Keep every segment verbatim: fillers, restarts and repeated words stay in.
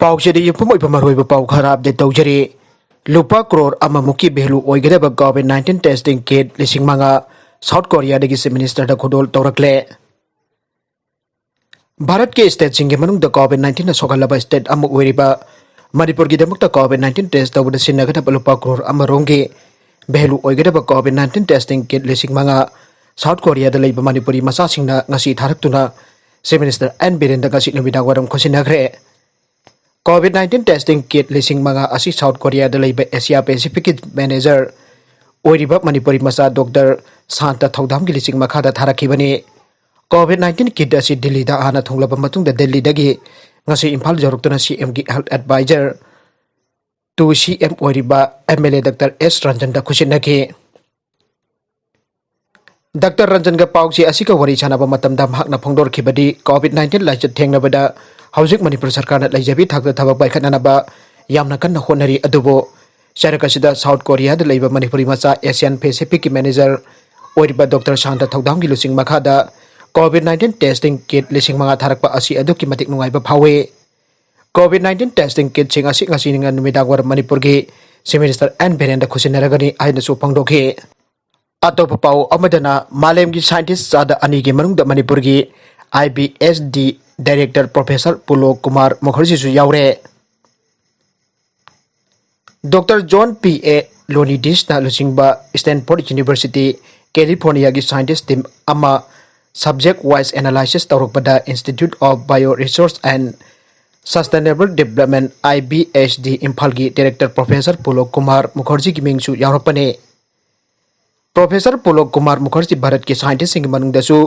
ꯄꯥꯎꯁꯤꯗ ꯌꯨꯝꯐꯝ ꯑꯣꯏꯕ ꯃꯔꯨꯑꯣꯏꯕ ꯄꯥꯎ ꯈꯔ ꯑꯞꯗꯦꯠ ꯇꯧꯖꯔꯤ꯫ ꯂꯨꯄꯥ ꯀ꯭ꯔꯣꯔ ꯑꯃꯃꯨꯛꯀꯤ ꯚꯦꯂꯨ ꯑꯣꯏꯒꯗꯕ ꯀꯣꯚꯤꯗ ꯅꯥꯏꯟꯇꯤꯟ ꯇꯦꯁꯇꯤꯡ ꯀꯤꯠ ꯂꯤꯁꯤꯡ ꯃꯉꯥ ꯁꯥꯎꯠ ꯀꯣꯔꯤꯌꯥꯗꯒꯤ ꯆꯤꯐ ꯃꯤꯅꯤꯁꯇꯔꯗ ꯈꯨꯗꯣꯜ ꯇꯧꯔꯛꯂꯦ꯫ ꯚꯥꯔꯠꯀꯤ ꯁ꯭ꯇꯦꯠꯁꯤꯡꯒꯤ ꯃꯅꯨꯡꯗ ꯀꯣꯚꯤꯗ ꯅꯥꯏꯟꯇꯤꯟꯅ ꯁꯣꯛꯍꯜꯂꯕ ꯁ꯭ꯇꯦꯠ ꯑꯃ ꯑꯣꯏꯔꯤꯕ ꯃꯅꯤꯄꯨꯔꯒꯤꯗꯃꯛꯇ ꯀꯣꯚꯤꯗ ꯅꯥꯏꯟꯇꯤꯟ ꯇꯦꯁ ꯇꯧꯕꯗ ꯁꯤꯖꯤꯟꯅꯒꯗꯕ ꯂꯨꯄꯥ ꯀ꯭ꯔꯣꯔ ꯑꯃꯔꯣꯝꯒꯤ ꯚꯦꯂꯨ ꯑꯣꯏꯒꯗꯕ ꯀꯣꯚꯤꯗ ꯅꯥꯏꯟꯇꯤꯟ ꯇꯦꯁꯇꯤꯡ ꯀꯤꯠ ꯂꯤꯁꯤꯡ ꯃꯉꯥ ꯁꯥꯎꯠ ꯀꯣꯔꯤꯌꯥꯗ ꯂꯩꯕ ꯃꯅꯤꯄꯨꯔꯤ ꯃꯆꯥꯁꯤꯡꯅ ꯉꯁꯤ ꯊꯥꯔꯛꯇꯨꯅ ꯆꯤꯐ ꯃꯤꯅꯤꯁꯇꯔ ꯑꯦꯟ ꯕꯤꯔꯦꯟꯗ ꯉꯁꯤ ꯅꯨꯃꯤꯗꯥꯡ ꯋꯥꯏꯔꯝ ꯈꯨꯠꯁꯤꯟꯅꯈ꯭ꯔꯦ꯫ ꯀꯣꯚꯤꯗ ꯅꯥꯏꯟꯇꯤꯟ ꯇꯦꯁꯇꯤꯡ ꯀꯤꯠ ꯂꯤꯁꯤꯡ ꯃꯉꯥ ꯑꯁꯤ ꯁꯥꯎꯠ ꯀꯣꯔꯤꯌꯥꯗ ꯂꯩꯕ ꯑꯦꯁꯤꯌꯥ ꯄꯦꯁꯤꯐꯤꯛꯀꯤ ꯃꯦꯅꯦꯖꯔ ꯑꯣꯏꯔꯤꯕ ꯃꯅꯤꯄꯨꯔꯤ ꯃꯆꯥ ꯗꯣꯛꯇꯔ ꯁꯥꯟꯇ ꯊꯧꯗꯥꯝꯒꯤ ꯂꯤꯁꯤꯡ ꯃꯈꯥꯗ ꯊꯥꯔꯛꯈꯤꯕꯅꯤ꯫ ꯀꯣꯚꯤꯗ ꯅꯥꯏꯟꯇꯤꯟ ꯀꯤꯠ ꯑꯁꯤ ꯗꯤꯜꯂꯤꯗ ꯍꯥꯟꯅ ꯊꯨꯡꯂꯕ ꯃꯇꯨꯡꯗ ꯗꯤꯜꯂꯤꯗꯒꯤ ꯉꯁꯤ ꯏꯝꯐꯥꯜ ꯌꯧꯔꯛꯇꯨꯅ ꯁꯤ ꯑꯦꯝꯒꯤ health adviser to C M ꯑꯣꯏꯔꯤꯕ M L A doctor S ꯔꯟꯖꯟꯗ ꯈꯨꯠꯁꯤꯟꯅꯈꯤ꯫ ꯗꯥꯛꯇꯔ ꯔꯟꯖꯟꯒ ꯄꯥꯎꯆꯦ ꯑꯁꯤꯒ ꯋꯥꯔꯤ ꯁꯥꯟꯅꯕ ꯃꯇꯝꯗ ꯃꯍꯥꯛꯅ ꯐꯣꯡꯗꯣꯔꯛꯈꯤꯕꯗꯤ ꯀꯣꯚꯤꯗ ꯅꯥꯏꯟꯇꯤꯟ ꯂꯥꯏꯆꯠ ꯊꯦꯡꯅꯕꯗ ꯍꯧꯖꯤꯛ ꯃꯅꯤꯄꯨꯔ ꯁꯔꯀꯥꯔꯅ ꯂꯩꯖꯕꯤ ꯊꯥꯛꯇ ꯊꯕꯛ ꯄꯥꯏꯈꯠꯅꯅꯕ ꯌꯥꯝꯅ ꯀꯟꯅ ꯍꯣꯠꯅꯔꯤ, ꯑꯗꯨꯕꯨ ꯆꯔꯛ ꯑꯁꯤꯗ ꯁꯥꯎꯠ ꯀꯣꯔꯤꯌꯥꯗ ꯂꯩꯕ ꯃꯅꯤꯄꯨꯔꯤ ꯃꯆꯥ ꯑꯦꯁꯤꯌꯥꯟ ꯄꯦꯁꯤꯐꯤꯛꯀꯤ ꯃꯦꯅꯦꯖꯔ ꯑꯣꯏꯔꯤꯕ ꯗꯣꯛꯇꯔ ꯁꯥꯟꯇ ꯊꯧꯗꯥꯝꯒꯤ ꯂꯨꯆꯤꯡ ꯃꯈꯥꯗ ꯀꯣꯚꯤꯗ ꯅꯥꯏꯟꯇꯤꯟ ꯇꯦꯁꯇꯤꯡ ꯀꯤꯠ ꯂꯤꯁꯤꯡ ꯃꯉꯥ ꯊꯥꯔꯛꯄ ꯑꯁꯤ ꯑꯗꯨꯛꯀꯤ ꯃꯇꯤꯛ ꯅꯨꯡꯉꯥꯏꯕ ꯐꯥꯎꯏ꯫ ꯀꯣꯚꯤꯗ ꯅꯥꯏꯟꯇꯤꯟ ꯇꯦꯁꯇꯤꯡ ꯀꯤꯠꯁꯤꯡ ꯑꯁꯤ ꯉꯁꯤ ꯅꯨꯃꯤꯗꯥꯡ ꯋꯥꯏꯔꯝ ꯃꯅꯤꯄꯨꯔꯒꯤ ꯆꯤꯐ ꯃꯤꯅꯤꯁꯇꯔ ꯑꯦꯟ ꯕꯤꯔꯦꯟꯗ ꯈꯨꯠꯁꯤꯟꯅꯔꯒꯅꯤ ꯍꯥꯏꯅꯁꯨ ꯐꯣꯡꯗꯣꯛꯈꯤ꯫ ꯑꯇꯣꯞꯄ ꯄꯥꯎ ꯑꯃꯗꯅ ꯃꯥꯂꯦꯝꯒꯤ ꯁꯥꯏꯟꯇꯤꯁ ꯆꯥꯗ ꯑꯅꯤꯒꯤ ꯃꯅꯨꯡꯗ ꯃꯅꯤꯄꯨꯔꯒꯤ I B S D director professor Pulok Kumar ꯃꯨꯈꯔꯖꯤꯁꯨ ꯌꯥꯎꯔꯦ꯫ ꯗꯣꯛꯇꯔ ꯖꯣꯟ ꯄꯤ ꯑꯦ ꯂꯣꯅꯤꯗꯤꯁꯅ ꯂꯨꯆꯤꯡꯕ ꯁ꯭ꯇꯦꯟꯐꯣꯔꯗ ꯌꯨꯅꯤꯚꯔꯁꯤꯇꯤ, ꯀꯦꯂꯤꯐꯣꯔꯅꯤꯌꯥꯒꯤ ꯁꯥꯏꯟꯇꯤꯁ ꯇꯤꯝ ꯑꯃ ꯁꯕꯖꯦꯛ ꯋꯥꯏꯁ ꯑꯦꯅꯥꯂꯥꯏꯁꯤꯁ ꯇꯧꯔꯛꯄꯗ Institute of Bio Resource and Sustainable Development, I B S D, ꯏꯝꯐꯥꯜꯒꯤ ꯗꯥꯏꯔꯦꯛꯇꯔ ꯄ꯭ꯔꯣꯐꯦꯁꯔ ꯄꯨꯂꯣ ꯀꯨꯃꯥꯔ ꯃꯨꯈꯔꯖꯤꯒꯤ ꯃꯤꯡꯁꯨ ꯌꯥꯎꯔꯛꯄꯅꯤ꯫ ꯄ꯭ꯔꯣꯐꯦꯁꯔ ꯄꯨꯂꯣ ꯀꯨꯃꯥꯔ ꯃꯨꯈꯔꯖꯤ ꯚꯥꯔꯠꯀꯤ ꯁꯥꯏꯟꯇꯤꯁꯁꯤꯡꯒꯤ ꯃꯅꯨꯡꯗꯁꯨ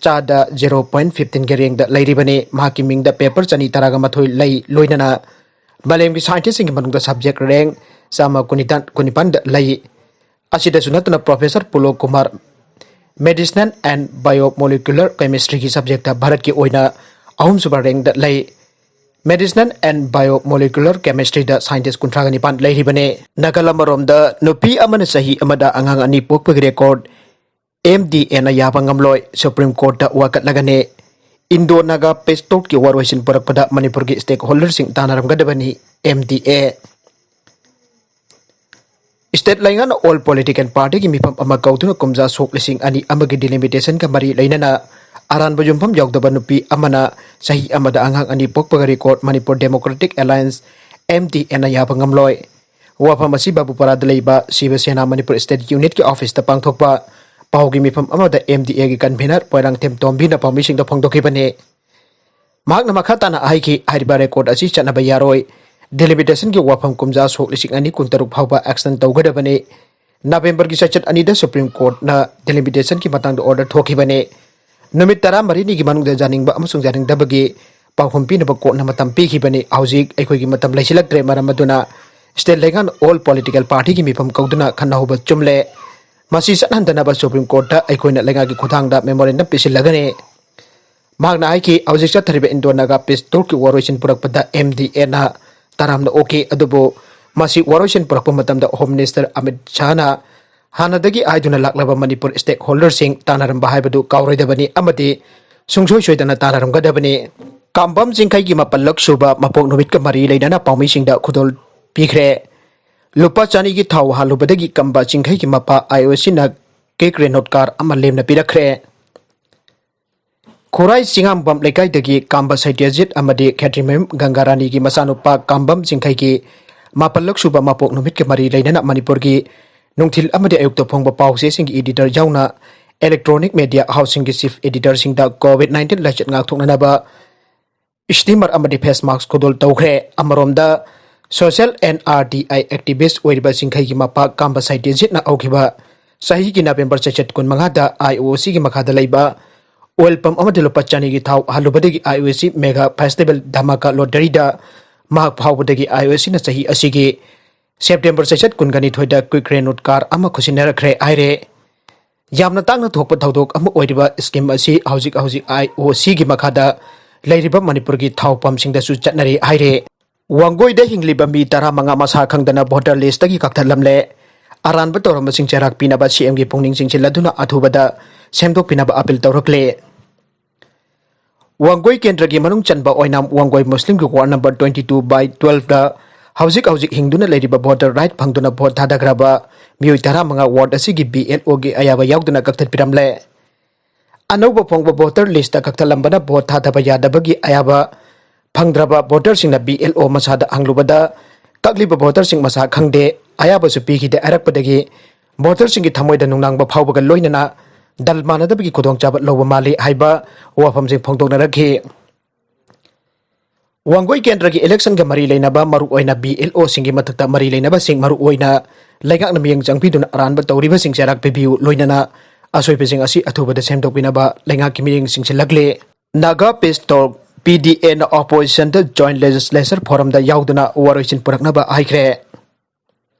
ꯆꯥꯗ ꯖꯦꯔꯣ ꯄꯣꯏꯟ ꯐꯤꯐꯇꯤꯟꯒꯤ ꯔꯦꯡꯗ ꯂꯩꯔꯤꯕꯅꯤ꯫ ꯃꯍꯥꯛꯀꯤ ꯃꯤꯡꯗ ꯄꯦꯄꯔ ꯆꯅꯤ ꯇꯔꯥꯒ ꯃꯥꯊꯣꯏ ꯂꯩ, ꯂꯣꯏꯅꯅ ꯃꯥꯂꯦꯝꯒꯤ ꯁꯥꯏꯟꯇꯤꯁꯁꯤꯡꯒꯤ ꯃꯅꯨꯡꯗ ꯁꯕꯖꯦꯛ ꯔꯦꯡ ꯆꯥꯝꯃ ꯀꯨꯟꯅꯤꯄꯥꯟꯗ ꯂꯩ꯫ ꯑꯁꯤꯗꯁꯨ ꯅꯠꯇꯅ professor Pulok Kumar Medicinal and Biomolecular Chemistryꯒꯤ ꯁꯕꯖꯦꯛꯇ ꯚꯥꯔꯠꯀꯤ ꯑꯣꯏꯅ ꯑꯍꯨꯝꯁꯨꯕ ꯔꯦꯡꯗ ꯂꯩ꯫ Medicinal and Biomolecular Chemistryꯗ ꯁꯥꯏꯟꯇꯤꯁ ꯀꯨꯟꯊ꯭ꯔꯥꯒ ꯅꯤꯄꯥꯟ ꯂꯩꯔꯤꯕꯅꯤ꯫ ꯅꯥꯀꯜ ꯑꯃꯔꯣꯝꯗ, ꯅꯨꯄꯤ ꯑꯃꯅ ꯆꯍꯤ ꯑꯃꯗ ꯑꯉꯥꯡ ꯑꯅꯤ ꯄꯣꯛꯄꯒꯤ ꯔꯦꯀꯣꯔꯗ ꯑꯦꯝ ꯗꯤ ꯑꯦꯅ ꯌꯥꯕ ꯉꯝꯂꯣꯏ, ꯁꯨꯄ꯭ꯔꯤꯝ ꯀꯣꯔꯠꯇ ꯋꯥꯀꯠꯂꯒꯅꯤ꯫ ꯏꯟꯗꯣ ꯅꯥꯒꯥ ꯄꯤꯁ ꯇꯣꯛꯀꯤ ꯋꯥꯔꯣꯏꯁꯤꯟ ꯄꯨꯔꯛꯄꯗ ꯃꯅꯤꯄꯨꯔꯒꯤ ꯁ꯭ꯇꯦꯛ ꯍꯣꯜꯗꯔꯁꯤꯡ ꯇꯥꯟꯅꯔꯝꯒꯗꯕꯅꯤ, ꯑꯦꯝ ꯗꯤ ꯑꯦ꯫ ꯁ꯭ꯇꯦꯠ ꯂꯩꯉꯥꯛꯅ ꯑꯣꯜ ꯄꯣꯂꯤꯇꯤꯀꯦꯜ ꯄꯥꯔꯇꯤꯒꯤ ꯃꯤꯐꯝ ꯑꯃ ꯀꯧꯗꯨꯅ ꯀꯨꯝꯖꯥ ꯁꯣꯛ ꯂꯤꯁꯤꯡ ꯑꯅꯤ ꯑꯃꯒꯤ ꯗꯤꯂꯤꯃꯤꯇꯦꯁꯟꯒ ꯃꯔꯤ ꯂꯩꯅꯅ ꯑꯔꯥꯟꯕ ꯌꯨꯝꯐꯝ ꯌꯥꯎꯗꯕ ꯅꯨꯄꯤ ꯑꯃꯅ ꯆꯍꯤ ꯑꯃꯗ ꯑꯉꯥꯡ ꯑꯅꯤ ꯄꯣꯛꯄꯒ record Manipur democratic alliance, M D ꯑꯦꯅ ꯌꯥꯕ ꯉꯝꯂꯣꯏ꯫ ꯋꯥꯐꯝ ꯑꯁꯤ ꯕꯥꯕꯨꯄꯥꯔꯥꯗ ꯂꯩꯕ ꯁꯤꯕ ꯁꯦꯅꯥ ꯃꯅꯤꯄꯨꯔ ꯁ꯭ꯇꯦꯠ ꯌꯨꯅꯤꯠꯀꯤ ꯑꯣꯐꯤꯁꯇ ꯄꯥꯡꯊꯣꯛꯄ ꯄꯥꯎꯒꯤ ꯃꯤꯐꯝ ꯑꯃꯗ ꯑꯦꯝ ꯗꯤ ꯑꯦꯒꯤ ꯀꯟꯚꯦꯅꯔ ꯄꯣꯏꯔꯥꯡꯊꯦꯝ ꯇꯣꯝꯕꯤꯅ ꯄꯥꯎꯃꯤꯁꯤꯡꯗ ꯐꯣꯡꯗꯣꯛꯈꯤꯕꯅꯤ꯫ ꯃꯍꯥꯛꯅ ꯃꯈꯥ ꯇꯥꯅ ꯍꯥꯏꯈꯤ, ꯍꯥꯏꯔꯤꯕ ꯔꯦꯀꯣꯔꯗ ꯑꯁꯤ ꯆꯠꯅꯕ ꯌꯥꯔꯣꯏ꯫ ꯗꯤꯂꯤꯃꯤꯇꯦꯁꯟꯒꯤ ꯋꯥꯐꯝ ꯀꯨꯝꯖꯥ ꯁꯣꯛ ꯂꯤꯁꯤꯡ ꯑꯅꯤ ꯀꯨꯟꯇꯔꯨꯛ ꯐꯥꯎꯕ ꯑꯦꯛꯁꯇꯦꯟ ꯇꯧꯒꯗꯕꯅꯤ꯫ ꯅꯕꯦꯝꯕꯔꯒꯤ ꯆꯩꯆꯠ ꯑꯅꯤꯗ ꯁꯨꯄ꯭ꯔꯤꯝ ꯀꯣꯔꯠꯅ ꯗꯤꯂꯤꯃꯤꯇꯦꯁꯟꯒꯤ ꯃꯇꯥꯡꯗ ꯑꯣꯔꯗꯔ ꯊꯣꯛꯈꯤꯕꯅꯤ꯫ ꯅꯨꯃꯤꯠ ꯇꯔꯥꯃꯔꯤꯅꯤꯒꯤ ꯃꯅꯨꯡꯗ ꯌꯥꯅꯤꯡꯕ ꯑꯃꯁꯨꯡ ꯌꯥꯅꯤꯡꯗꯕꯒꯤ ꯄꯥꯎꯈꯨꯝ ꯄꯤꯅꯕ ꯀꯣꯔꯠꯅ ꯃꯇꯝ ꯄꯤꯈꯤꯕꯅꯤ꯫ ꯍꯧꯖꯤꯛ ꯑꯩꯈꯣꯏꯒꯤ ꯃꯇꯝ ꯂꯩꯁꯤꯜꯂꯛꯇ꯭ꯔꯦ꯫ ꯃꯔꯝ ꯑꯗꯨꯅ ꯁ꯭ꯇꯦꯠ ꯂꯩꯉꯥꯛꯅ ꯑꯣꯜ ꯄꯣꯂꯤꯇꯤꯀꯦꯜ ꯄꯥꯔꯇꯤꯒꯤ ꯃꯤꯐꯝ ꯀꯧꯗꯨꯅ ꯈꯟꯅꯍꯧꯕ ꯆꯨꯝꯂꯦ꯫ ꯃꯁꯤ ꯆꯠꯍꯟꯗꯅꯕ ꯁꯨꯄ꯭ꯔꯤꯝ ꯀꯣꯔꯠꯇ ꯑꯩꯈꯣꯏꯅ ꯂꯩꯉꯥꯛꯀꯤ ꯈꯨꯠꯊꯥꯡꯗ ꯃꯦꯃꯣꯔꯦꯟꯗꯝ ꯄꯤꯁꯤꯜꯂꯒꯅꯤ꯫ ꯃꯍꯥꯛꯅ ꯍꯥꯏꯈꯤ, ꯍꯧꯖꯤꯛ ꯆꯠꯊꯔꯤꯕ ꯏꯟꯗꯣ ꯅꯥꯒꯥ ꯄꯤꯁ ꯇꯣꯛꯀꯤ ꯋꯥꯔꯣꯏꯁꯤꯟ ꯄꯨꯔꯛꯄꯗ ꯑꯦꯝ ꯗꯤ ꯑꯦꯅ ꯇꯔꯥꯝꯅ ꯑꯣꯛꯈꯤ, ꯑꯗꯨꯕꯨ ꯃꯁꯤ ꯋꯥꯔꯣꯏꯁꯤꯟ ꯄꯨꯔꯛꯄ ꯃꯇꯝꯗ ꯍꯣꯝ ꯃꯤꯅꯤꯁꯇꯔ ꯑꯃꯤꯠ ꯁꯥꯍꯅ ꯍꯥꯟꯅꯗꯒꯤ ꯍꯥꯏꯗꯨꯅ ꯂꯥꯛꯂꯕ ꯃꯅꯤꯄꯨꯔ ꯁ꯭ꯇꯦꯛ ꯍꯣꯜꯗꯔꯁꯤꯡ ꯇꯥꯟꯅꯔꯝꯕ ꯍꯥꯏꯕꯗꯨ ꯀꯥꯎꯔꯣꯏꯗꯕꯅꯤ ꯑꯃꯗꯤ ꯁꯨꯡꯁꯣꯏ ꯁꯣꯏꯗꯅ ꯇꯥꯟꯅꯔꯝꯒꯗꯕꯅꯤ꯫ ꯀꯥꯝꯕꯝ ꯆꯤꯡꯈꯩꯒꯤ ꯃꯥꯄꯜꯂꯛ ꯁꯨꯕ ꯃꯄꯣꯛ ꯅꯨꯃꯤꯠꯀ ꯃꯔꯤ ꯂꯩꯅꯅ ꯄꯥꯎꯃꯤꯁꯤꯡꯗ ꯈꯨꯗꯣꯜ ꯄꯤꯈ꯭ꯔꯦ꯫ ꯂꯨꯄꯥ ꯆꯅꯤꯒꯤ ꯊꯥꯎ ꯍꯥꯜꯂꯨꯕꯗꯒꯤ ꯀꯝꯕ ꯆꯤꯡꯈꯩꯒꯤ ꯃꯄꯥ ꯑꯥꯏ ꯑꯣ ꯁꯤꯅ ꯀꯦꯛ ꯔꯦꯅꯣꯠ ꯀꯥꯔ ꯑꯃ ꯂꯦꯝꯅ ꯄꯤꯔꯛꯈ꯭ꯔꯦ꯫ ꯈꯨꯔꯥꯏ ꯆꯤꯡꯉꯥꯝꯕꯝ ꯂꯩꯀꯥꯏꯗꯒꯤ ꯀꯥꯝꯕ ꯁꯩꯇ꯭ꯌꯖꯤꯠ ꯑꯃꯗꯤ ꯈꯦꯇ꯭ꯔꯤꯃꯌꯨꯝ ꯒꯪꯒꯥꯔꯥꯅꯤꯒꯤ ꯃꯆꯥꯅꯨꯄꯥ ꯀꯥꯝꯕꯝ ꯆꯤꯡꯈꯩꯒꯤ ꯃꯥꯄꯜꯂꯛ ꯁꯨꯕ ꯃꯄꯣꯛ ꯅꯨꯃꯤꯠꯀ ꯃꯔꯤ ꯂꯩꯅꯅ ꯃꯅꯤꯄꯨꯔꯒꯤ ꯅꯨꯡꯊꯤꯜ ꯑꯃꯗꯤ ꯑꯌꯨꯛꯇ ꯐꯣꯡꯕ ꯄꯥꯎ ꯆꯦꯁꯤꯡꯒꯤ ꯏꯗꯤꯇꯔ ꯌꯥꯎꯅ ꯏꯂꯦꯛꯇ꯭ꯔꯣꯅꯤꯛ ꯃꯦꯗꯤꯌꯥ ꯍꯥꯎꯁꯤꯡꯒꯤ ꯆꯤꯐ ꯏꯗꯤꯇꯔꯁꯤꯡꯗ ꯀꯣꯚꯤꯗ ꯅꯥꯏꯟꯇꯤꯟ ꯂꯥꯏꯆꯠ ꯉꯥꯛꯊꯣꯛꯅꯅꯕ ꯁ꯭ꯇꯤꯃꯔ ꯑꯃꯗꯤ ꯐꯦꯁ ꯃꯥꯛꯁ ꯈꯨꯗꯣꯜ ꯇꯧꯈ꯭ꯔꯦ꯫ ꯑꯃꯔꯣꯝꯗ, social N R T I activist ꯑꯣꯏꯔꯤꯕ ꯆꯤꯡꯈꯩꯒꯤ ꯃꯄꯥ ꯀꯥꯝꯕ ꯁꯩꯇ꯭ꯌꯖꯤꯠꯅ ꯍꯧꯈꯤꯕ ꯆꯍꯤꯒꯤ ꯅꯕꯦꯝꯕꯔ ꯆꯩꯆꯠ ꯀꯨꯟꯃꯉꯥꯗ ꯑꯥꯏ ꯑꯣ ꯁꯤꯒꯤ ꯃꯈꯥꯗ ꯂꯩꯕ ꯑꯣꯏꯜ ꯄꯝꯞ ꯑꯃꯗ ꯂꯨꯄꯥ ꯆꯅꯤꯒꯤ ꯊꯥꯎ ꯍꯥꯜꯂꯨꯕꯗꯒꯤ ꯑꯥꯏ ꯑꯣ ꯁꯤ ꯃꯦꯒꯥ ꯐꯦꯁꯇꯤꯚꯦꯜ ꯙꯃꯥꯀꯥ ꯂꯣꯇꯔꯤꯗ ꯃꯍꯥꯛ ꯐꯥꯎꯕꯗꯒꯤ ꯑꯥꯏ ꯑꯣ ꯁꯤꯅ ꯆꯍꯤ ꯑꯁꯤꯒꯤ ꯁꯦꯞꯇꯦꯝꯕꯔ ꯆꯩꯆꯠ ꯀꯨꯟꯒꯅꯤꯊꯣꯏꯗ ꯀ꯭ꯋꯤꯛ ꯔꯦꯅꯣꯠ ꯀꯥꯔ ꯑꯃ ꯈꯨꯠꯁꯤꯟꯅꯔꯛꯈ꯭ꯔꯦ ꯍꯥꯏꯔꯦ꯫ ꯌꯥꯝꯅ ꯇꯥꯡꯅ ꯊꯣꯛꯄ ꯊꯧꯗꯣꯛ ꯑꯃ ꯑꯣꯏꯔꯤꯕ ꯁ꯭ꯀꯤꯝ ꯑꯁꯤ ꯍꯧꯖꯤꯛ ꯍꯧꯖꯤꯛ ꯑꯥꯏ ꯑꯣ ꯁꯤꯒꯤ ꯃꯈꯥꯗ ꯂꯩꯔꯤꯕ ꯃꯅꯤꯄꯨꯔꯒꯤ ꯊꯥꯎ ꯄꯝꯁꯤꯡꯗꯁꯨ ꯆꯠꯅꯔꯤ ꯍꯥꯏꯔꯦ꯫ ꯋꯥꯡꯒꯣꯏꯗ ꯍꯤꯡꯂꯤꯕ ꯃꯤ ꯇꯔꯥꯃꯉꯥ ꯃꯁꯥ ꯈꯪꯗꯅ ꯚꯣꯇꯔ ꯂꯤꯁꯇꯒꯤ ꯀꯛꯊꯠꯂꯝꯂꯦ꯫ ꯑꯔꯥꯟꯕ ꯇꯧꯔꯝꯕꯁꯤꯡ ꯆꯩꯔꯥꯛ ꯄꯤꯅꯕ ꯁꯤ ꯑꯦꯝꯒꯤ ꯄꯨꯛꯅꯤꯡ ꯆꯤꯡꯁꯤꯜꯂꯗꯨꯅ ꯑꯊꯨꯕꯗ ꯁꯦꯝꯗꯣꯛꯄꯤꯅꯕ ꯑꯄꯤꯜ ꯇꯧꯔꯛꯂꯦ꯫ ꯋꯥꯡꯒꯣꯏ ꯀꯦꯟꯗ꯭ꯔꯒꯤ ꯃꯅꯨꯡ ꯆꯟꯕ ꯑꯣꯏꯅ ꯋꯥꯡꯒꯣꯏ ꯃꯨꯁꯂꯤꯝꯒꯤ ward number twenty two by twelve ꯗ ꯍꯧꯖꯤꯛ ꯍꯧꯖꯤꯛ ꯍꯤꯡꯗꯨꯅ ꯂꯩꯔꯤꯕ voter right ꯐꯪꯗꯨꯅ vote ꯊꯥꯗꯈ꯭ꯔꯕ ꯃꯤꯑꯣꯏ ꯇꯔꯥꯃꯉꯥ ward ꯑꯁꯤꯒꯤ B L O ꯒꯤ ꯑꯌꯥꯕ ꯌꯥꯎꯗꯅ ꯀꯛꯊꯠꯄꯤꯔꯝꯂꯦ꯫ ꯑꯅꯧꯕ ꯐꯣꯡꯕ voter list ꯀꯛꯊꯠꯂꯝꯕꯅ vote ꯊꯥꯗꯕ ꯌꯥꯗꯕꯒꯤ ꯑꯌꯥꯕ ꯐꯪꯗ꯭ꯔꯕ voterꯁꯤꯡꯅ B L O ꯃꯁꯥꯗ ꯍꯪꯂꯨꯕꯗ ꯀꯛꯂꯤꯕ voterꯁꯤꯡ ꯃꯁꯥ ꯈꯪꯗꯦ, ꯑꯌꯥꯕꯁꯨ ꯄꯤꯈꯤꯗꯦ ꯍꯥꯏꯔꯛꯄꯗꯒꯤ voterꯁꯤꯡꯒꯤ ꯊꯃꯣꯏꯗ ꯅꯨꯡꯅꯥꯡꯕ ꯐꯥꯎꯕꯒ ꯂꯣꯏꯅꯅ ꯗꯜ ꯃꯥꯟꯅꯗꯕꯒꯤ ꯈꯨꯗꯣꯡꯆꯥꯕ ꯂꯧꯕ ꯃꯥꯜꯂꯤ ꯍꯥꯏꯕ ꯋꯥꯐꯝꯁꯤꯡ ꯐꯣꯡꯗꯣꯛꯅꯔꯛꯈꯤ꯫ ꯋꯥꯡꯒꯣꯏ ꯀꯦꯟꯗ꯭ꯔꯒꯤ electionꯒ ꯃꯔꯤ ꯂꯩꯅꯕ ꯃꯔꯨꯑꯣꯏꯅ B L Oꯁꯤꯡꯒꯤ ꯃꯊꯛꯇ ꯃꯔꯤ ꯂꯩꯅꯕꯁꯤꯡ ꯃꯔꯨꯑꯣꯏꯅ ꯂꯩꯉꯥꯛꯅ ꯃꯤꯠꯌꯦꯡ ꯆꯪꯕꯤꯗꯨꯅ ꯑꯔꯥꯟꯕ ꯇꯧꯔꯤꯕꯁꯤꯡ ꯆꯩꯔꯥꯛ ꯄꯤꯕꯤꯌꯨ, ꯂꯣꯏꯅꯅ ꯑꯁꯣꯏꯕꯁꯤꯡ ꯑꯁꯤ ꯑꯊꯨꯕꯗ ꯁꯦꯝꯗꯣꯛꯄꯤꯅꯕ ꯂꯩꯉꯥꯛꯀꯤ ꯃꯤꯠꯌꯦꯡ ꯆꯤꯡꯁꯤꯜꯂꯛꯂꯤ꯫ Naga Peace Talk, P D Aꯅ oppositionꯗ joint legislature forumꯗ ꯌꯥꯎꯗꯨꯅ ꯋꯥꯔꯣꯏꯁꯤꯟ ꯄꯨꯔꯛꯅꯕ ꯍꯥꯏꯈ꯭ꯔꯦ꯫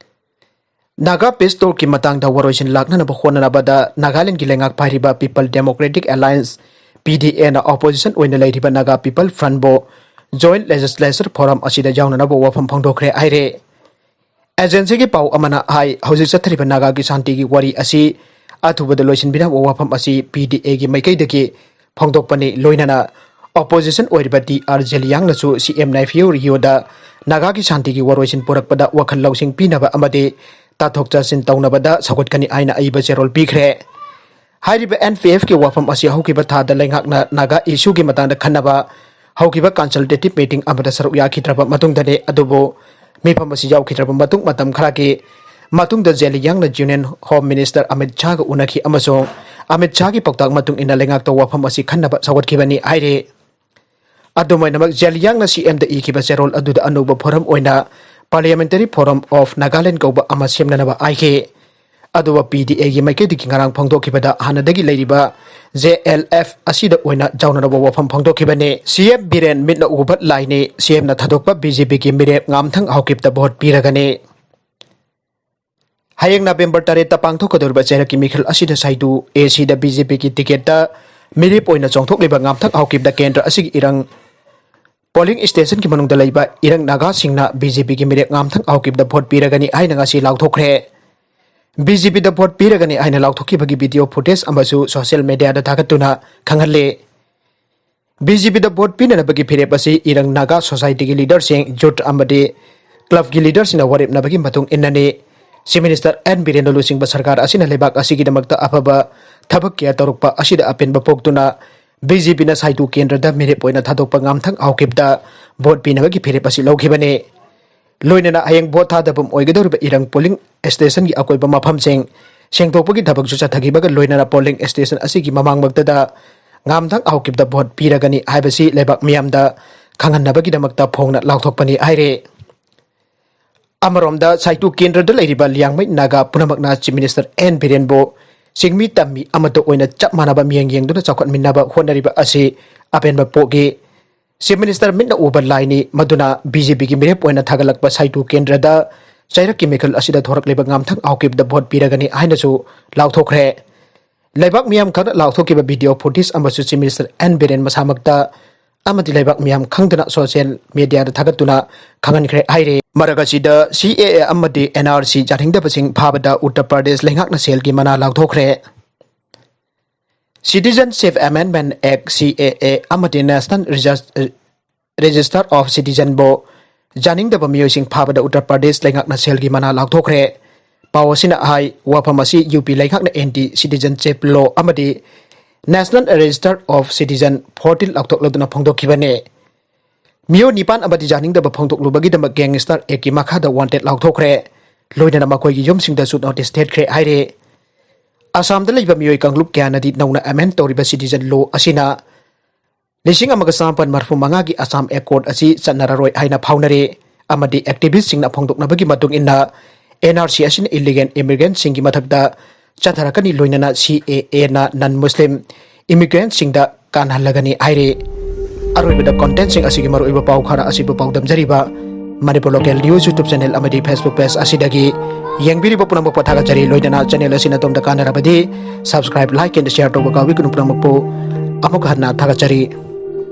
Naga Peace Talkꯀꯤ ꯃꯇꯥꯡꯗ ꯋꯥꯔꯣꯏꯁꯤꯟ ꯂꯥꯛꯅꯅꯕ ꯍꯣꯠꯅꯅꯕꯗ ꯅꯥꯒꯥꯂꯦꯟꯗꯒꯤ ꯂꯩꯉꯥꯛ ꯄꯥꯏꯔꯤꯕ People Democratic Alliance, P D Aꯅ opposition ꯑꯣꯏꯅ ꯂꯩꯔꯤꯕ Naga People Frontꯕꯨ joint legislature forum ꯑꯁꯤꯗ ꯌꯥꯎꯅꯅꯕ ꯋꯥꯐꯝ ꯐꯣꯡꯗꯣꯛꯈ꯭ꯔꯦ ꯍꯥꯏꯔꯦ꯫ Agencyꯒꯤ ꯄꯥꯎ ꯑꯃꯅ ꯍꯥꯏ, ꯍꯧꯖꯤꯛ ꯆꯠꯊꯔꯤꯕ ꯅꯥꯒꯥꯒꯤ ꯁꯥꯟꯇꯤꯒꯤ ꯋꯥꯔꯤ ꯑꯁꯤ ꯑꯊꯨꯕꯗ ꯂꯣꯏꯁꯤꯟꯕꯤꯅꯕ ꯋꯥꯐꯝ ꯑꯁꯤ P D Aꯒꯤ ꯃꯥꯏꯀꯩꯗꯒꯤ ꯐꯣꯡꯗꯣꯛꯄꯅꯤ꯫ ꯂꯣꯏꯅꯅ opposition ꯑꯣꯏꯔꯤꯕ ꯇꯤ ꯑꯥꯔ ꯖꯦꯂꯤꯌꯥꯡꯅꯁꯨ ꯁꯤ ꯑꯦꯝ ꯅꯥꯏꯐꯤꯌꯨ ꯔꯤꯌꯣꯗ ꯅꯥꯒꯥꯒꯤ ꯁꯥꯟꯇꯤꯒꯤ ꯋꯥꯔꯣꯏꯁꯤꯟ ꯄꯨꯔꯛꯄꯗ ꯋꯥꯈꯜ ꯂꯧꯁꯤꯡ ꯄꯤꯅꯕ ꯑꯃꯗꯤ ꯇꯥꯊꯣꯛ ꯇꯥꯁꯤꯟ ꯇꯧꯅꯕꯗ ꯁꯧꯒꯠꯀꯅꯤ ꯍꯥꯏꯅ ꯑꯏꯕ ꯆꯦꯔꯣꯜ ꯄꯤꯈ꯭ꯔꯦ꯫ ꯍꯥꯏꯔꯤꯕ N P Fꯀꯤ ꯋꯥꯐꯝ ꯑꯁꯤ ꯍꯧꯈꯤꯕ ꯊꯥꯗ ꯂꯩꯉꯥꯛꯅ ꯅꯥꯒꯥ issueꯒꯤ ꯃꯇꯥꯡꯗ ꯈꯟꯅꯕ ꯍꯧꯈꯤꯕ consultative meeting ꯑꯃꯗ ꯁꯔꯨꯛ ꯌꯥꯈꯤꯗ꯭ꯔꯕ ꯃꯇꯨꯡꯗꯅꯤ꯫ ꯑꯗꯨꯕꯨ ꯃꯤꯐꯝ ꯑꯁꯤ ꯌꯥꯎꯈꯤꯗ꯭ꯔꯕ ꯃꯇꯨꯡ ꯃꯇꯝ ꯈꯔꯒꯤ ꯃꯇꯨꯡꯗ ꯖꯦꯂꯤꯌꯥꯡꯅ Union Home Minister ꯑꯃꯤꯠ ꯁꯥꯍꯒ ꯎꯅꯈꯤ ꯑꯃꯁꯨꯡ ꯑꯃꯤꯠ ꯁꯥꯍꯒꯤ ꯄꯥꯎꯇꯥꯛ ꯃꯇꯨꯡ ꯏꯟꯅ ꯂꯩꯉꯥꯛꯇ ꯋꯥꯐꯝ ꯑꯁꯤ ꯈꯟꯅꯕ ꯁꯧꯒꯠꯈꯤꯕꯅꯤ ꯍꯥꯏꯔꯤ꯫ ꯑꯗꯨꯃꯥꯏꯅꯃꯛ ꯖꯦꯂꯤꯌꯥꯡꯅ ꯁꯤ ꯑꯦꯝꯗ ꯏꯈꯤꯕ ꯆꯦꯔꯣꯜ ꯑꯗꯨꯗ ꯑꯅꯧꯕ forum ꯑꯣꯏꯅ Parliamentary Forum of Nagaland ꯀꯧꯕ ꯑꯃ ꯁꯦꯝꯅꯅꯕ ꯍꯥꯏꯈꯤ꯫ ꯑꯗꯨꯒ P D Aꯒꯤ ꯃꯥꯏꯀꯩꯗꯒꯤ ꯉꯔꯥꯡ ꯐꯣꯡꯗꯣꯛꯈꯤꯕꯗ ꯍꯥꯟꯅꯗꯒꯤ ꯂꯩꯔꯤꯕ J L F ꯑꯁꯤꯗ ꯑꯣꯏꯅ ꯌꯥꯎꯅꯅꯕ ꯋꯥꯐꯝ ꯐꯣꯡꯗꯣꯛꯈꯤꯕꯅꯤ꯫ ꯁꯤ ꯑꯦꯝ ꯕꯤꯔꯦꯟ ꯃꯤꯠꯅ ꯎꯕ ꯂꯥꯏꯅꯤ, ꯁꯤ ꯑꯦꯝꯅ ꯊꯥꯗꯣꯛꯄ ꯕꯤ ꯖꯦ ꯄꯤꯒꯤ ꯃꯤꯔꯦꯞ ꯉꯥꯝꯊꯪ ꯍꯥꯎꯀꯤꯞꯇ vote ꯄꯤꯔꯒꯅꯤ꯫ ꯍꯌꯦꯡ November ꯇꯔꯦꯠꯇ ꯄꯥꯡꯊꯣꯛꯀꯗꯧꯔꯤꯕ ꯆꯩꯔꯛꯀꯤ ꯃꯤꯈꯜ ꯑꯁꯤꯗ ꯁꯥꯏꯗꯨ ꯑꯦ ꯁꯤꯗ ꯕꯤ ꯖꯦ ꯄꯤꯒꯤ ticketꯇ ꯃꯤꯔꯦꯞ ꯑꯣꯏꯅ ꯆꯣꯡꯊꯣꯛꯂꯤꯕ ꯉꯥꯝꯊꯪ ꯍꯥꯎꯀꯤꯞꯇ ꯀꯦꯟꯗ꯭ꯔ ꯑꯁꯤꯒꯤ ꯏꯔꯪ polling stationꯒꯤ ꯃꯅꯨꯡꯗ ꯂꯩꯕ ꯏꯔꯪ ꯅꯥꯒꯥꯁꯤꯡꯅ ꯕꯤ ꯖꯦ ꯄꯤꯒꯤ ꯃꯤꯔꯦꯞ ꯉꯥꯝꯊꯪ ꯍꯥꯎꯀꯤꯞꯇ vote ꯄꯤꯔꯒꯅꯤ ꯍꯥꯏꯅ ꯉꯁꯤ ꯂꯥꯎꯊꯣꯛꯈ꯭ꯔꯦ꯫ ꯕꯤ ꯖꯦ ꯄꯤꯗ vote ꯄꯤꯔꯒꯅꯤ ꯍꯥꯏꯅ ꯂꯥꯎꯊꯣꯛꯈꯤꯕꯒꯤ video footage ꯑꯃꯁꯨ social mediaꯗ ꯊꯥꯒꯠꯇꯨꯅ ꯈꯪꯍꯜꯂꯤ꯫ ꯕꯤ ꯖꯦ ꯄꯤꯗ ꯚꯣꯠ ꯄꯤꯅꯅꯕꯒꯤ ꯐꯤꯔꯦꯞ ꯑꯁꯤ ꯏꯔꯪ ꯅꯥꯒꯥ ꯁꯣꯁꯥꯏꯇꯤꯒꯤ ꯂꯤꯗꯔꯁꯤꯡ, ꯌꯨꯠ ꯑꯃꯗꯤ ꯀ꯭ꯂꯕꯀꯤ ꯂꯤꯗꯔꯁꯤꯡꯅ ꯋꯥꯔꯦꯞꯅꯕꯒꯤ ꯃꯇꯨꯡ ꯏꯟꯅꯅꯤ꯫ ꯆꯤꯐ ꯃꯤꯅꯤꯁꯇꯔ ꯑꯦꯟ ꯕꯤꯔꯦꯟꯅ ꯂꯨꯆꯤꯡꯕ ꯁꯔꯀꯥꯔ ꯑꯁꯤꯅ ꯂꯩꯕꯥꯛ ꯑꯁꯤꯒꯤꯗꯃꯛꯇ ꯑꯐꯕ ꯊꯕꯛ ꯀꯌꯥ ꯇꯧꯔꯛꯄ ꯑꯁꯤꯗ ꯑꯄꯦꯟꯕ ꯄꯣꯛꯇꯨꯅ ꯕꯤ ꯖꯦ ꯄꯤꯅ ꯁꯥꯏꯇꯨ ꯀꯦꯟꯗ꯭ꯔꯗ ꯃꯤꯔꯦꯞ ꯑꯣꯏꯅ ꯊꯥꯗꯣꯛꯄ ꯉꯥꯝꯊꯪ ꯍꯥꯎꯀꯤꯞꯇ ꯚꯣꯠ ꯄꯤꯅꯕꯒꯤ ꯐꯤꯔꯦꯞ ꯑꯁꯤ ꯂꯧꯈꯤꯕꯅꯤ꯫ ꯂꯣꯏꯅꯅ ꯍꯌꯦꯡ ꯚꯣꯠ ꯊꯥꯗꯐꯝ ꯑꯣꯏꯒꯗꯧꯔꯤꯕ ꯏꯔꯪ ꯄꯣꯂꯤꯡ ꯁ꯭ꯇꯦꯁꯟꯒꯤ ꯑꯀꯣꯏꯕ ꯃꯐꯝꯁꯤꯡ ꯁꯦꯡꯗꯣꯛꯄꯒꯤ ꯊꯕꯛꯁꯨ ꯆꯠꯊꯈꯤꯕꯒ ꯂꯣꯏꯅꯅ ꯄꯣꯂꯤꯡ ꯁ꯭ꯇꯦꯁꯟ ꯑꯁꯤꯒꯤ ꯃꯃꯥꯡꯃꯛꯇꯗ ꯉꯥꯝꯊꯪ ꯍꯥꯎꯀꯤꯞꯇ ꯚꯣꯠ ꯄꯤꯔꯒꯅꯤ ꯍꯥꯏꯕꯁꯤ ꯂꯩꯕꯥꯛ ꯃꯤꯌꯥꯝꯗ ꯈꯪꯍꯟꯅꯕꯒꯤꯗꯃꯛꯇ ꯐꯣꯡꯅ ꯂꯥꯎꯊꯣꯛꯄꯅꯤ ꯍꯥꯏꯔꯦ꯫ ꯑꯃꯔꯣꯝꯗ ꯁꯥꯏꯇꯨ ꯀꯦꯟꯗ꯭ꯔꯗ ꯂꯩꯔꯤꯕ ꯂꯤꯌꯥꯡꯃꯩ ꯅꯥꯒꯥ ꯄꯨꯝꯅꯃꯛꯅ ꯆꯤꯐ ꯃꯤꯅꯤꯁꯇꯔ ꯑꯦꯟ ꯕꯤꯔꯦꯟꯕꯨ ꯆꯤꯡꯃꯤ ꯇꯝꯃꯤ ꯑꯃꯠꯇ ꯑꯣꯏꯅ ꯆꯞ ꯃꯥꯟꯅꯕ ꯃꯤꯠꯌꯦꯡ ꯌꯦꯡꯗꯨꯅ ꯆꯥꯎꯈꯠꯃꯤꯟꯅꯕ ꯍꯣꯠꯅꯔꯤꯕ ꯑꯁꯤ ꯑꯄꯦꯟꯕ ꯄꯣꯛꯏ꯫ ꯆꯤꯐ ꯃꯤꯅꯤꯁꯇꯔ ꯃꯤꯠꯅ ꯎꯕ ꯂꯥꯏꯅꯤ, ꯃꯗꯨꯅ ꯕꯤ ꯖꯦ ꯄꯤꯒꯤ ꯃꯤꯔꯦꯞ ꯑꯣꯏꯅ ꯊꯥꯒꯠꯂꯛꯄ ꯁꯥꯏꯇꯨ ꯀꯦꯟꯗ꯭ꯔꯗ ꯆꯩꯔꯛꯀꯤ ꯃꯤꯈꯜ ꯑꯁꯤꯗ ꯊꯣꯔꯛꯂꯤꯕ ꯉꯥꯝꯊꯪ ꯍꯥꯎꯀꯤꯞꯇ ꯚꯣꯠ ꯄꯤꯔꯒꯅꯤ ꯍꯥꯏꯅꯁꯨ ꯂꯥꯎꯊꯣꯛꯈ꯭ꯔꯦ꯫ ꯂꯩꯕꯥꯛ ꯃꯤꯌꯥꯝ ꯈꯛꯅ ꯂꯥꯎꯊꯣꯛꯈꯤꯕ ꯚꯤꯗꯤꯑꯣ ꯐꯨꯇꯦꯖ ꯑꯃꯁꯨ ꯆꯤꯐ ꯃꯤꯅꯤꯁꯇꯔ ꯑꯦꯟ ꯕꯤꯔꯦꯟ ꯃꯁꯥꯃꯛꯇ ꯑꯃꯗꯤ ꯂꯩꯕꯥꯛ ꯃꯤꯌꯥꯝ ꯈꯪꯗꯅ ꯁꯣꯁꯤꯌꯦꯜ ꯃꯤꯗꯤꯌꯥꯗ ꯊꯥꯒꯠꯇꯨꯅ ꯈꯪꯍꯟꯈ꯭ꯔꯦ ꯍꯥꯏꯔꯦ꯫ ꯃꯔꯛ ꯑꯁꯤꯗ ꯁꯤ ꯑꯦ ꯑꯦ ꯑꯃꯗꯤ ꯑꯦꯟ ꯑꯥꯔ ꯁꯤ ꯌꯥꯅꯤꯡꯗꯕꯁꯤꯡ ꯐꯥꯕꯗ ꯎꯠꯇꯔ ꯄ꯭ꯔꯗꯦꯁ ꯂꯩꯉꯥꯛꯅ ꯁꯦꯜꯒꯤ ꯃꯅꯥ ꯂꯥꯎꯊꯣꯛꯈ꯭ꯔꯦ꯫ Citizenship Amendment Act, ꯁꯤ ꯑꯦ ꯑꯦ, ꯑꯃꯗꯤ National Regis-, Register of Citizenꯕꯨ ꯌꯥꯅꯤꯡꯗꯕ ꯃꯤꯑꯣꯏꯁꯤꯡ ꯐꯥꯕꯗ ꯎꯠꯇꯔ ꯄ꯭ꯔꯗꯦꯁ ꯂꯩꯉꯥꯛꯅ ꯁꯦꯜꯒꯤ ꯃꯅꯥ ꯂꯥꯎꯊꯣꯛꯈ꯭ꯔꯦ꯫ ꯄꯥꯎ ꯑꯁꯤꯅ ꯍꯥꯏ, ꯋꯥꯐꯝ ꯑꯁꯤ ꯌꯨ ꯄꯤ ꯂꯩꯉꯥꯛꯅ ꯑꯦꯟꯇꯤ ꯁꯤꯇꯤꯖꯟꯁꯤꯞ ꯂꯣ ꯑꯃꯗꯤ National Register of Citizen fourteen ꯂꯥꯎꯊꯣꯛꯂꯗꯨꯅ ꯐꯣꯡꯗꯣꯛꯈꯤꯕꯅꯤ꯫ ꯃꯤꯑꯣꯏ ꯅꯤꯄꯥꯟ ꯑꯃꯗꯤ ꯌꯥꯅꯤꯡꯗꯕ ꯐꯣꯡꯗꯣꯛꯂꯨꯕꯒꯤꯗꯃꯛ ꯒꯦꯡꯁꯇꯔ ꯑꯦꯛꯀꯤ ꯃꯈꯥꯗ ꯋꯥꯟꯇꯦꯗ ꯂꯥꯎꯊꯣꯛꯈ꯭ꯔꯦ꯫ ꯂꯣꯏꯅꯅ ꯃꯈꯣꯏꯒꯤ ꯌꯨꯝꯁꯤꯡꯗꯁꯨ ꯅꯣꯇꯤꯁ ꯊꯦꯠꯈ꯭ꯔꯦ ꯍꯥꯏꯔꯦ꯫ ꯑꯁꯥꯝꯗ ꯂꯩꯕ ꯃꯤꯑꯣꯏ ꯀꯥꯡꯂꯨꯞ ꯀꯌꯥꯅꯗꯤ ꯅꯧꯅ ꯑꯦꯃꯦꯟ ꯇꯧꯔꯤꯕ ꯁꯤꯇꯤꯖꯟ ꯂꯣ ꯑꯁꯤꯅ ꯂꯤꯁꯤꯡ ꯑꯃꯒ ꯆꯃꯥꯄꯟ ꯃꯔꯐꯨ ꯃꯉꯥꯒꯤ ꯑꯁꯥꯝ ꯑꯦꯀꯣꯔꯗ ꯑꯁꯤ ꯆꯠꯅꯔꯔꯣꯏ ꯍꯥꯏꯅ ꯐꯥꯎꯅꯔꯦ ꯑꯃꯗꯤ ꯑꯦꯛꯇꯤꯚꯤꯁ꯭ꯠꯁꯤꯡꯅ ꯐꯣꯡꯗꯣꯛꯅꯕꯒꯤ ꯃꯇꯨꯡ ꯏꯟꯅ ꯑꯦꯟ ꯑꯥꯔ ꯁꯤ ꯑꯁꯤꯅ ꯏꯂꯤꯒꯦꯜ ꯏꯃꯤꯒ꯭ꯔꯦꯟꯠꯁꯤꯡꯒꯤ ꯃꯊꯛꯇ ꯆꯠꯊꯔꯛꯀꯅꯤ, ꯂꯣꯏꯅꯅ ꯁꯤ ꯑꯦ ꯑꯦꯅ ꯅꯟ ꯃꯨꯁꯂꯤꯝ ꯏꯃꯤꯒ꯭ꯔꯦꯟꯠꯁꯤꯡꯗ ꯀꯥꯟꯍꯜꯂꯒꯅꯤ ꯍꯥꯏꯔꯤ꯫ ꯑꯔꯣꯏꯕꯗ ꯀꯣꯟꯇꯦꯟꯠꯁꯤꯡ ꯑꯁꯤꯒꯤ ꯃꯔꯨꯑꯣꯏꯕ ꯄꯥꯎ ꯈꯔ ꯑꯁꯤꯕꯨ ꯄꯥꯎꯗꯝꯖꯔꯤꯕ Manipur local news YouTube channel ꯑꯃꯗꯤ ꯐꯦꯁꯕꯨꯛ ꯄꯦꯖ ꯑꯁꯤꯗꯒꯤ ꯌꯦꯡꯕꯤꯔꯤꯕ ꯄꯨꯝꯅꯃꯛꯄꯨ ꯊꯥꯒꯠꯆꯔꯤ꯫ ꯂꯣꯏꯅꯅ ꯆꯦꯅꯦꯜ ꯑꯁꯤꯅ ꯑꯗꯣꯝꯗ ꯀꯥꯟꯅꯔꯕꯗꯤ subscribe, like and share ꯇꯧꯕ ꯀꯥꯎꯕꯤꯒꯅꯨ꯫ ꯄꯨꯝꯅꯃꯛꯄꯨ ꯑꯃꯨꯛ ꯍꯟꯅ ꯊꯥꯒꯠꯆꯔꯤ꯫